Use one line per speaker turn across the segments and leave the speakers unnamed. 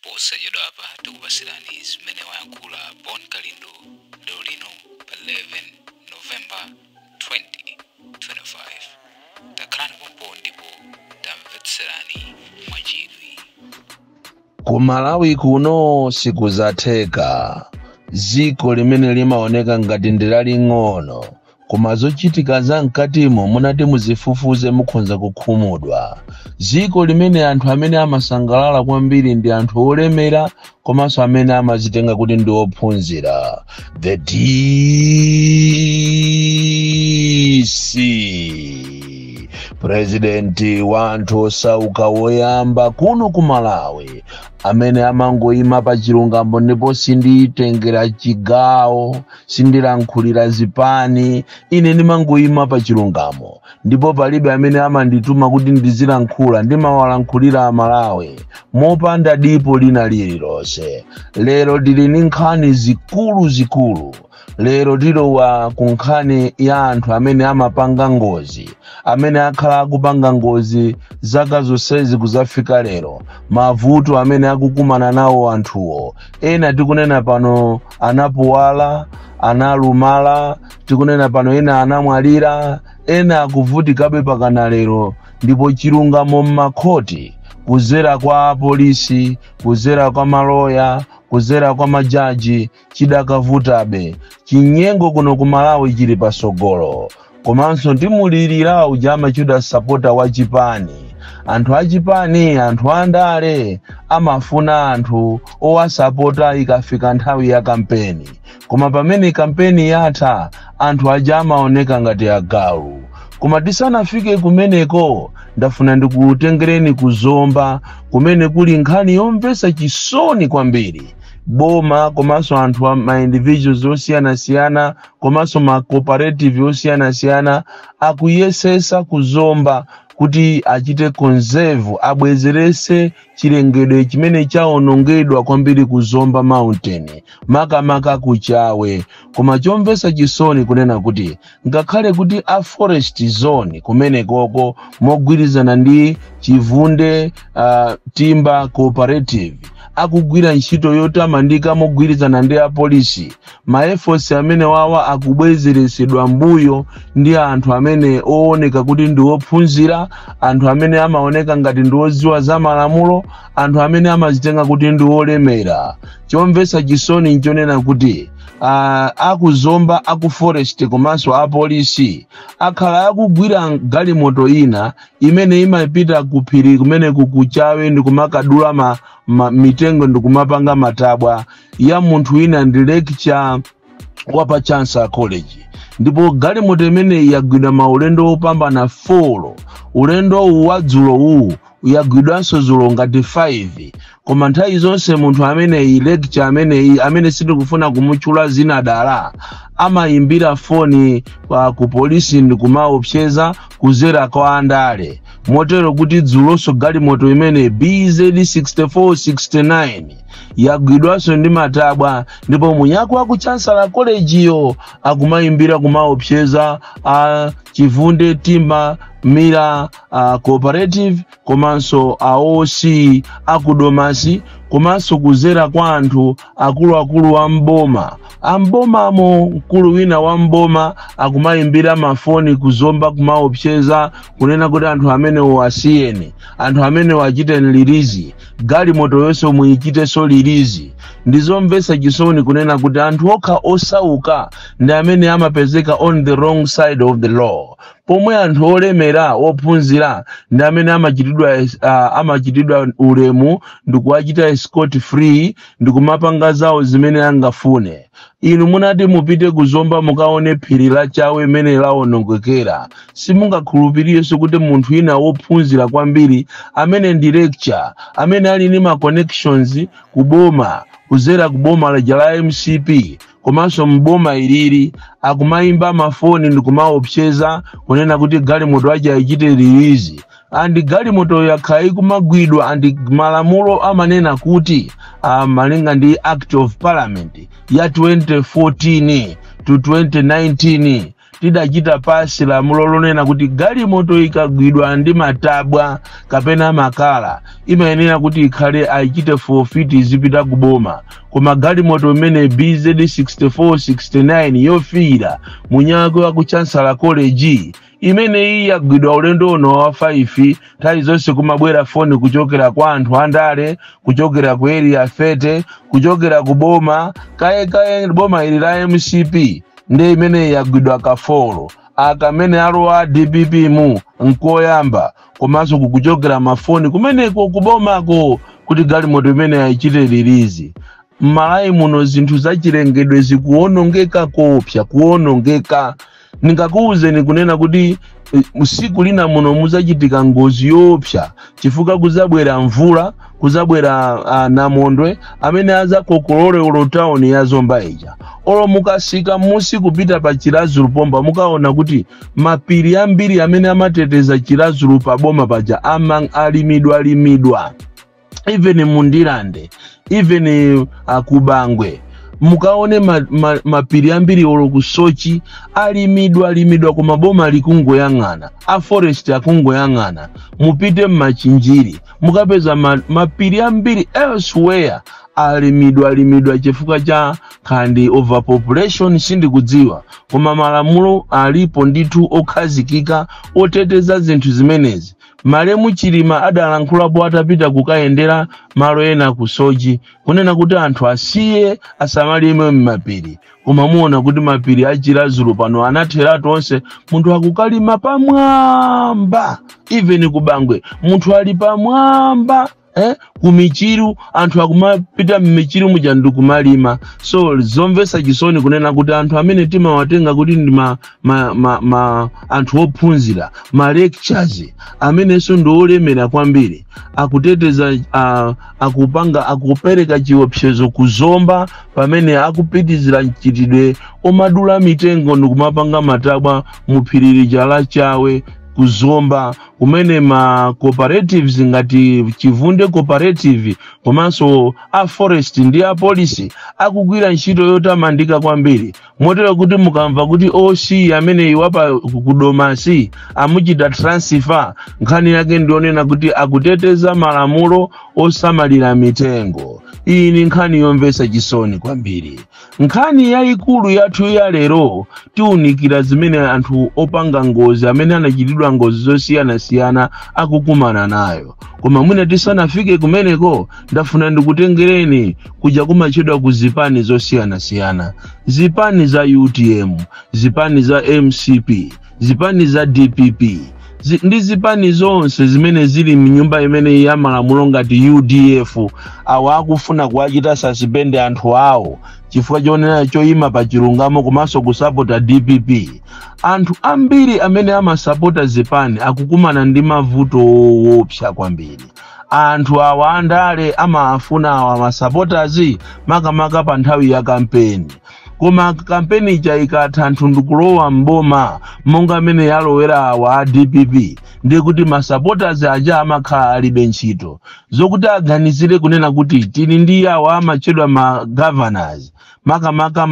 Posachedwapa tikupasirani zimene wayankhula Bon Kalindo lero lino pa 11 November 2025. Takhalani pompo ndipo tamvetserani mwachidwi.
Ku Malawi kuno sikuzatheka. Dziko limene limaoneka ngati ndi laling'ono, koma zochitika za mkatimo munati muzifufuze, mukhoza kukhumudwa. Dziko limene anthu amene amasangalala kwambiri ndi anthu olemera komanso amene amazitenga kuti ndi ophunzira. The DC, President wa anthu osauka woyamba kuno ku Malawi, amene amangoyima pa chilungamo, ndipo sinditengera chigawo, sindilankhulira zipani. Ine ndimangoyima pa chilungamo, ndipo palibe amene amandituma kuti ndizilankhula. Ndimawalankhulira Amalawi mopanda dipo lina lililonse. Lero tili ndi nkhani zikulu zikulu. Lero tilowa ku nkhani ya anthu amene amapanga ngozi, amene akhala akupanga ngozi zaka zonsezi kuzafika lero, mavuto amene akukumana nawo anthuwo. Ena tikunena pano anapuwala, analumala. Tikunena pano ena anamwalira, ena akuvutikabe pakana lero. Ndipo chilungamo m'makhoti, kuzera kwa apolisi, kuzera kwa maloya, kuzera kwa majaji, chidakavutabe. Chinyengo kuno ku Malawi chili pasogolo. Komanso ndimulirira uja amachita sapota wa chipani. Anthu achipani, anthu andale amafuna anthu owasapota ikafika nthawi ya kampeni, koma pamene kampeni yatha, anthu aja amaoneka ngati agalu. Koma tisanafike kumeneko, ndafuna ndikutengereni kuzomba, kumene kuli nkhani yomvetsa chisoni kwambiri. Boma komanso anthu, ma individuals osiyanasiyana komanso ma cooperative osiyanasiyana akuyesesa kuzomba kuti achite conserve, abwezerese chilengedwe chimene chawonongedwa kwambiri ku Zomba Mountain, makamaka kuchawe. Koma chomvetsa chisoni kunena kuti ngakhale kuti a forest zone kumenekoko mogwirizana ndi Chivunde Timber Cooperative akugwira ntchito yotamandika mogwirizana ndi apolisi, ma efforts amene wawa akubwezeresedwa mbuyo ndi anthu amene ooneka kuti ndi ophunzira, anthu amene amaoneka ngati ndi odziwa za malamulo, anthu amene amazitenga kuti ndi olemera. Chomvetsa chisoni nchonena kuti akuzomba, aku forest komanso apolisi akhala akugwira galimoto ina imene imapita ku phiri kumene kukuchawe ndikumakadula ma mitengo ndikumapanga matabwa, ya munthu wina ndi lecturer wa pa Chancellor College. Ndipo galimoto imeneyi yagwidwa maulendo opambana 4. Ulendo uwu wa dzulo uwu, yagwidwanso dzulo ngati 5. Koma nthawi zonse munthu ameneyi, lecturer ameneyi, amene sindikufuna kumutchula zina dala, amayimbira foni ku polisi ndikumaopseza kuzera kwa andale, motero kuti dzulonso galimoto imene BZ 6469 yagwidwanso ndi matabwa. Ndipo munyako wa ku Chancellor College yo akumayimbira kumaopseza a Chivunde Timber Miller Cooperative komanso a OC akudomasi, komanso kuzera kwa anthu akuluakulu a mboma, ambomamo mkulu wina wa mboma akumayimbira mafoni kuzomba kumaopseza kunena kuti anthu amenewo asiyeni, anthu amenewo achiteni release, galimoto yonse muyichitenso release. Ndizomvetsa chisoni kunena kuti anthu okha osauka ndi amene amapezeka on the wrong side of the law, pomwe anthu olemera, ophunzira ndi amene amachitidwa ulemu ndikuwachita escort free ndikumapanga zawo zimene angafune. Inu munati mupite kuzomba mukaone phiri la Chawe imene lawonongekera, simungakhulupirirenso kuti munthu wina wophunzira kwambiri amene ndi lecturer, amene ali ndi ma connections kuboma, kuzera kuboma lija la MCP komanso mboma iliri, akumayimba mafoni ndikumaopseza kunena kuti galimoto aja ayichite release, and galimoto yakhala ikumagwidwa. And malamulo amanena kuti, malinga ndi Act of Parliament ya 2014 to 2019, Tidachita pass lamulo lonena kuti galimoto ikagwidwa ndi matabwa kapena makala imayenera kuti ikhale ayichite forfeit, izipita kuboma. Koma galimoto imene BZ 6469 yofiira munyako wa ku Chancellor College imene iyi yagwidwa ulendo uno wa 5. Nthawi zonse kumabwera foni kuchokera kwa anthu andale, kuchokera ku Area 30, kuchokera ku boma kayekaye, boma ili la MCP. Ndi imene yagwidwa ka four akamene alowa DPP mu nkoyamba, komanso kukuchokera mafoni kumeneko kubomako kuti galimoto imene ayichite release. M'Malawi muno zinthu zachilengedwe zikuwonongeka kopsa kuwonongeka. Ndingakuwuzeni kunena kuti tsiku lina muno muzachitika ngozi yoopsa, chifukwa kuzabwera mvula, kuzabwera namondwe amene azakokolole olo tawuni ya Zomba ija. Olo mukasika musi kupita pa Chiradzulu pomba, mukaona kuti mapiri ambiri amene amateteza Chiradzulu paboma paja alimidwa limidwa. Even mundilande, even kubangwe mukaone mapiri ambiri, olo kusochi alimidwa limidwa, koma boma likungoyang'ana, a forest akungoyang'ana. Mupite mmachinjiri mukapeza mapiri ambiri elsewhere alimidwa limidwa chifukwa cha khandi overpopulation, sindikudziwa. Koma malamulo alipo ndithu okhazikika oteteza zinthu zimenezi. Malemu Chilima adalankhulapo atapita kukayendera malo ena ku Sochi kunena kuti anthu asiye asamalime m'mapiri, koma muona kuti mapiri a Chiradzulu pano anatheratu onse, munthu akukalima pamwamba. Even kubangwe munthu ali pamwamba, eh? Kumichiru anthu akumapita mmichiru muja ndikumalima. So zomvetsa chisoni kunena kuti anthu amene timawatenga kuti ndi ma anthu ophunzira, ma lectures, amenenso ndi olemera kwambiri, akuteteza akupanga, akupereka chiopsezo kuzomba pamene akupitizira mchitidwe omadula mitengo ndikumapanga matabwa mu phiri lija la Chawe kuzomba, kumene ma cooperatives ngati Chivunde Cooperative komanso a forest ndi a polisi akugwira ntchito yotamandika kwambiri. Motero kuti mukamva kuti OC amene wapa kudomasi amuchita transfer, nkhani yake ndionena kuti akuteteza malamulo osamalira mitengo. Iyi ni nkhani yomvetsa chisoni kwambiri. Nkhani yayikulu yathu ya lero, tiwunikira zimene anthu opanga ngozi, amene anachitidwa ngozi zosiyanasiyana, akukumana nayo. Koma mwina tisanafike kumeneko, ndafuna ndikutengereni kuja kumachedwa ku zipani zosiyanasiyana, zipani za UTM, zipani za MCP, zipani za DPP, ndi zipani zonse zimene zili mnyumba imene ya malamulo ngati UDF. Awa akufuna kuwachita suspend anthu awo chifukwa chonena choyima pa chilungamo komanso kusapota DPP. Anthu ambiri amene amasapota zipani akukumana ndi mavuto woopsa kwambiri. Anthu awa andale amafuna awa masupporters makamaka pa nthawi ya kampeni, koma kampeni ija ikatha, anthu ndikulowa mboma monga amene yalowera awa a DPP, ndiye kuti masupporters aja amakhala alibe ntchito. Zokuti aganizire kunena kuti tili ndi awa amatchedwa ma governors, makamaka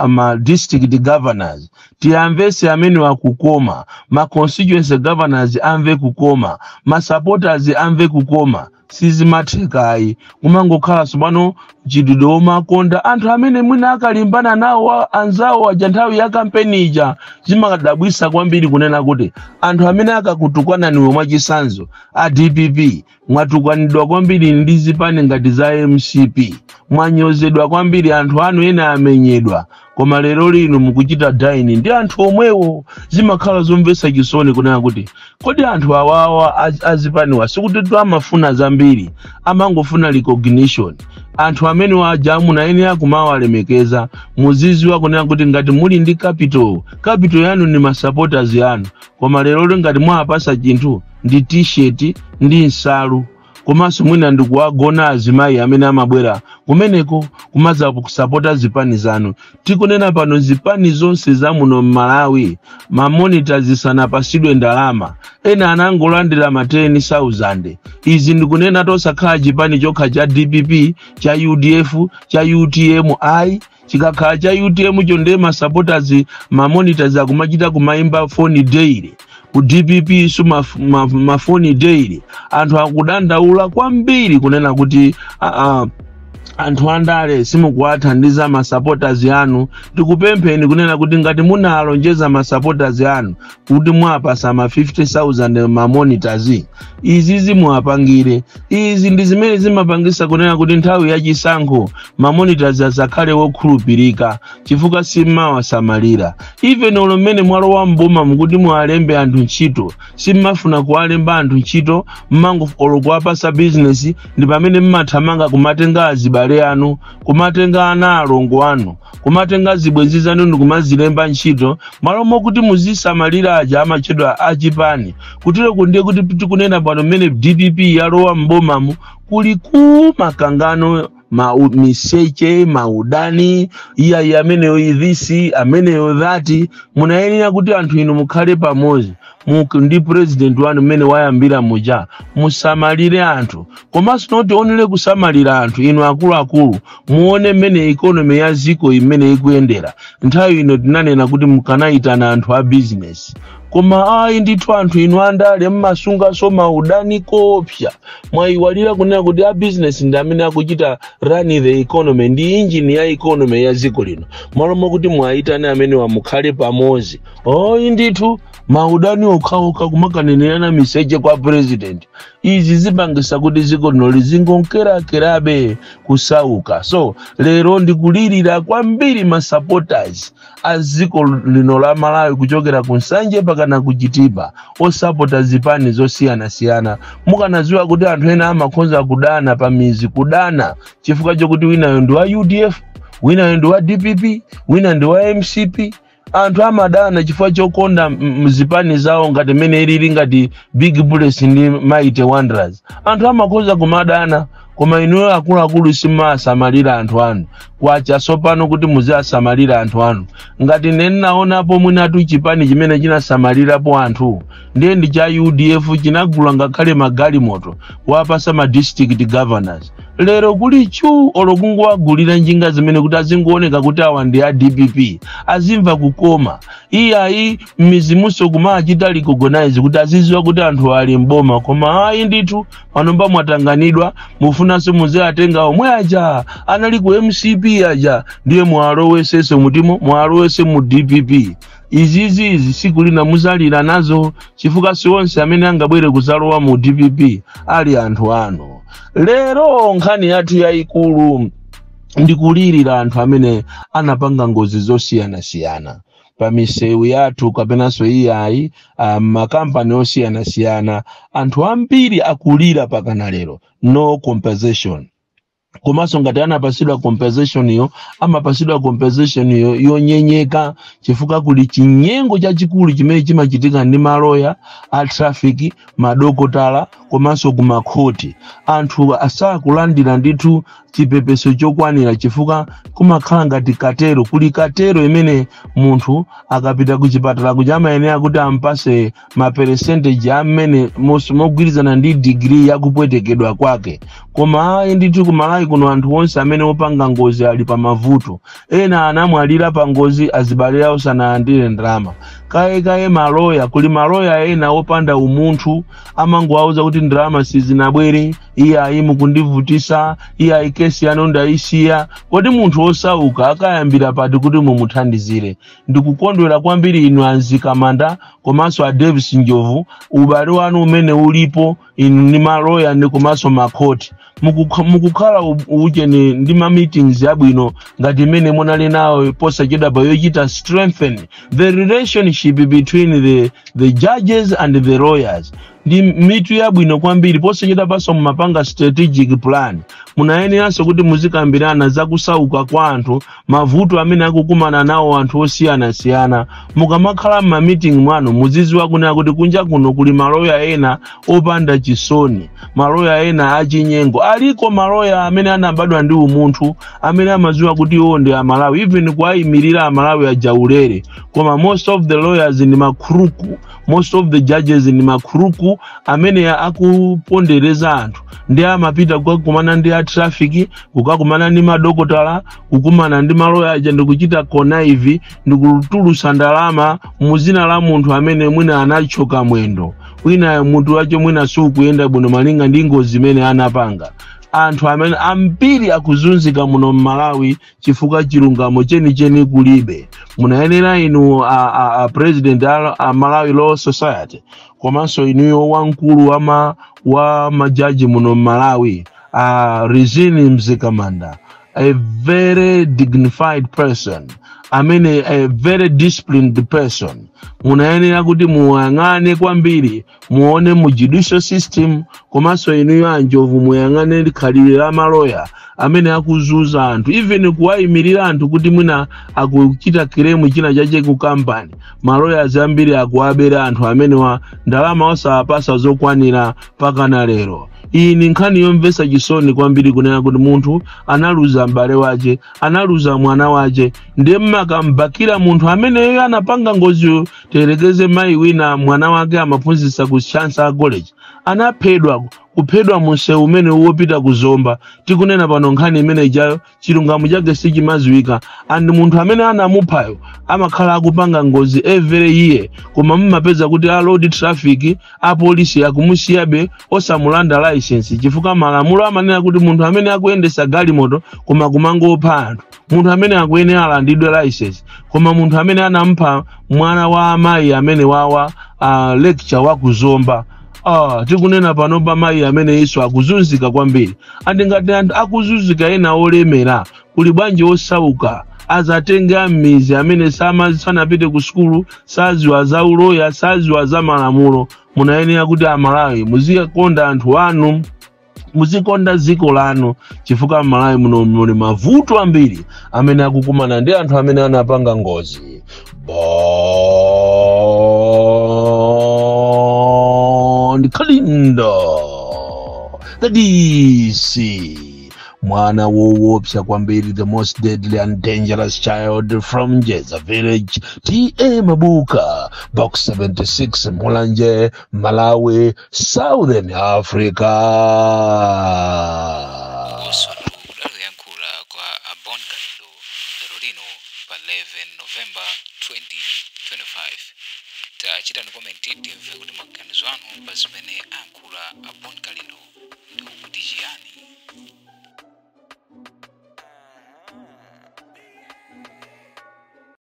ma district governors, tiyamvese amene akukoma, ma constituency governors amve kukoma, ma supporters amve kukoma, sizimathekayi. Kumangokhala tsopano mchitidwe womakonda anthu amene mwina akalimbana nawo anzawo aja nthawi ya kampeni ija. Zimakadabwisa kwambiri kunena kuti anthu amene akakutukwananiwe, mwachisanzo a DPP, mwatukwanidwa kwambiri ndi zipani ngati za MCP, mwanyozedwa kwambiri, anthu anu ena amenyedwa, koma lero lino mukuchita dine ndi anthu omwewo. Zimakhala zomvetsa chisoni kunena kuti kodi anthu awawa azipaniwa sikuti amafuna zambiri, amangofuna recognition. Anthu amene waja munayenera kumawalemekeza. Muziziwa kunena kuti ngati muli ndi capital, capital yanu ni masupporters yanu. Koma lero ngati mwapasa chinthu ndi T-shirt ndi nsalu. Komanso mwina ndikuwagona azimayi amene amabwera kumeneko kumaza kusapota zipani zanu. Tikunena pano, zipani zonse za muno m'Malawi, ma monitors sanapasidwe ndalama, ena anangolandira ma 10,000. Izi ndikunena tosakhala chipani chokha cha DPP, cha UDF, cha UTM ayi. Chikakhala cha UTM cho, ndiye ma supporters, ma monitors akumachita kumayimba foni daily. Ku DPP so mafoni daily. Anthu akudandaula kwambiri kunena kuti anthu andale simukuwathandiza ma supporters anu. Tikupempheni kunena kuti ngati munalonjeza ma supporters anu kuti mwapasa ma 50,000 ma monitors, izi zimuwapangire. Izi ndi zimene zimapangisa kunena kuti nthawi yachisankho ma monitors asakhale wokhulupirika, chifukwa simmawasamalira. Even olo mmene mwalowa mboma mukuti muwalembe anthu ntchito, simmafuna kuwalemba anthu ntchito. Mmango olo kuwapasa business, ndi pamene mmathamanga kumatenga azibale anu, kumatenga ana alongo anu, kumatenga zibwenzi zanu ndi kumazilemba ntchito, malo mokuti muzisamalira aja amatchedwa achipani. Kutero ndiye kuti tikunena pano, mmene DPP yalowa mbomamu, kuli ku makangano, miseche, maudani, iyayi, ameneyo this, ameneyo that. Munayenera kuti anthu inu mukhale pamodzi ndi president wanu mmene wayambira muja, musamalire anthu. Komanso noti onere kusamalira anthu, inu akuluakulu muone mmene economy ya ziko imene ikuyendera nthawi ino. Tinanena kuti mukanayitana anthu a business, koma ayi ndithu, anthu inu andale mmasungaso maudani kopsa. Mwayiwalira kunena kuti a business ndi amene akuchita run the economy, ndi engine ya economy ya dziko lino. Malo mokuti mwayitane amene wamukhale pamodzi, oyi ndithu, maudani okhaokha, kumakanenerana miseche kwa president. Izi zipangisa kuti dziko lino lizingonkerakerabe kusauka. So lero ndikulirira kwambiri ma supporters a dziko lino la Malawi, kuchokera ku Nsanje pakana ku Chitipa, osapota zipani zosiyanasiyana. Mukanadziwa kuti anthu ena amakhonza kudana pa mizi, kudana chifukwa chokuti winayo ndi wa UDF, winayo ndi wa DPP, wina ndi wa MCP. Anthu amadana chifukwa chokonda mzipani zawo, ngati mmene ilili ngati Big Bullets ndi Mighty Wanderers, anthu amakhoza kumadana. Koma inuyo akuluakulu simasamalira anthu anu. Kwacha tsopano kuti muziasamalira anthu anu. Ngati nenaonapo mwinatu chipani chimene chinasamalirapo anthu, ndiye ndi cha UDF. Chinagula ngakhale magalimoto kuwapasa ma district governors. Lero kuli chu, olo kungowagulira njinga zimene kuti azingooneka kuti awa ndi a DPP, azimva kukoma. Iyayi, m'mizimunso kumachita recognize kuti aziziwa kuti anthu ali mboma. Koma ayi ndithu, panomba mwatanganidwa, mufunanso muziatenga omwe aja anali ku MCP aja, ndiye mwalowesenso mutimo, mwalowese mu DPP. Izizi izi siku lina muzalira nazo, chifukwa si onse amene angabwere kuzalowa mu DPP ali anthu anu. Lero nkhani yathu yayikulu ndikulirira anthu amene anapanga ngozi zosiyanasiyana pa misewu yathu, kapenanso iyayi, makampani osiyanasiyana. Anthu ambiri akulira pakana lero, no compensation. Komanso ngati anapasidwa compensation iyo, amapasidwa compensation iyo yonyenyeka, chifukwa kuli chinyengo chachikulu chimene chimachitika ndi maloya a traffic, madokotala, komanso kumakhoti. Anthu asakulandira ndithu chipepeso chokwanira, chifukwa kumakhala ngati cartel. Kuli cartel imene munthu akapita ku chipatala kuja amayenera kuti ampase ma percentage amene mogwirizana ndi degree yakupwetekedwa kwake. Koma ayi ndithu, kumalawi kuno anthu onse amene opanga ngozi ali pa mavuto. Ena anamwalira pa ngozi, azibale awo sanalandire ndalama. Kaye maloya, kuli maloya ena opanda umunthu, amangowauza kuti ndalama sizinabwere, iye ayi, mukundivutisa, iye ayi, kesi yanu ndayisiya. Kodi munthu osauka akayambira pati kuti mumuthandizire? Ndikukondwera kwambiri inu anzikamanda komanso a Davis Njovu, ubale wanu umene ulipo inu ndi maloya ndi komanso makhoti. Mukukhala ucheni ndi ma meetings abwino ngati imene munali nawo posachedwa yochita strengthen the relationship between the judges and the lawyers. Ndi mitu yabwino kwambiri. Posachedwa paso mumapanga strategic plan, munayeneranso kuti muzikambirana zakusauka kwa anthu, mavuto amene akukumana nawo anthu osiyanasiyana. Mukamakhala m'ma meeting mwanu, muziziwa kunena kuti kunja kuno kuli maloya ena opanda chisoni, maloya ena achinyengo. Aliko maloya amene anabadwa ndi umunthu, amene amaziwa kuti iwo ndi Amalawi, even kuwayimirira Amalawi ajaulere. Koma most of the lawyers ndi ma crook, most of the judges ndi ma crook amene akupondereza anthu. Ndi amapita kukakumana ndi a traffic, kukakumana ndi madokotala, kukumana ndi maloya aja, ndikuchita connive ndikutulusa ndalama muzina la munthu amene mwina anachoka mwendo, wina munthu wacho mwina sukuyenda bwino malinga ndi ngozi imene anapanga. Anthu amene ambiri akuzunzika muno mMalawi chifukwa chilungamo chenicheni kulibe. Munayenera inu a president a Malawi Law Society, komanso inuyo wamkulu wa majaji muno mMalawi, a Rizine Mzikamanda, a very dignified person amene a very disciplined person, munayenera kuti muyang'ane kwambiri, muone mu judicial system. Komanso inuyo Anjovu, muyang'ane khalidwe la maloya amene akuzuza anthu, even kuwayimirira anthu kuti mwina akuchita claim china chache ku kampani. Maloya ambiri akuwabera anthu amenewa ndalama, osawapasa zokwanira pakana lero. Iyi ni nkhani yomvetsa chisoni kwambiri, kunena kuti munthu analuza m'bale wace, analuza mwana wace, ndiye mmakambakira munthu ameneyo anapanga ngoziyo. Tiyerekeze mayi wina, mwana wake amaphunzitsa ku Chancellor College, anaphedwa, kuphedwa munsewu umene wopita kuzomba. Tikunena pano, nkhani imene ijayo chilungamo chake sichimaziwika, and munthu amene anamuphayo amakhala akupanga ngozi every year, koma mumapeza kuti a road traffic, apolisi akumusiyabe osamulanda license, chifukwa malamulo amanena kuti munthu amene akuyendesa galimoto koma kumangopha anthu, munthu amene akuyenera alandidwe license. Koma munthu amene anampha mwana wa amayi amene wawa lecture wakuzomba, tikunena pano pa mayi amene iso akuzunzika kwambiri. And ngati anthu akuzunzika ena olemera, kuli bwanji osauka azatenge ammizi amene sanapite ku sukulu, saziwa za uloya, saziwa za malamulo? Munayenera kuti Amalawi muzikonda anthu anu, muzikonda dziko lanu, chifukwa Malawi muno muli mavuto ambiri amene akukumana ndi anthu amene anapanga ngozi. Bon Kalindo, the DC, mwana woopsa kwambiri, the most deadly and dangerous child from Jeza Village, TA Mabuka, Box 76, Mulanje, Malawi, Southern Africa.
Kosotu kudaloyankhula kwa a Bon Kalindo lero lino pa 11 November 2025. Tachitani comment, timve kuti maganizo anu pa zimene.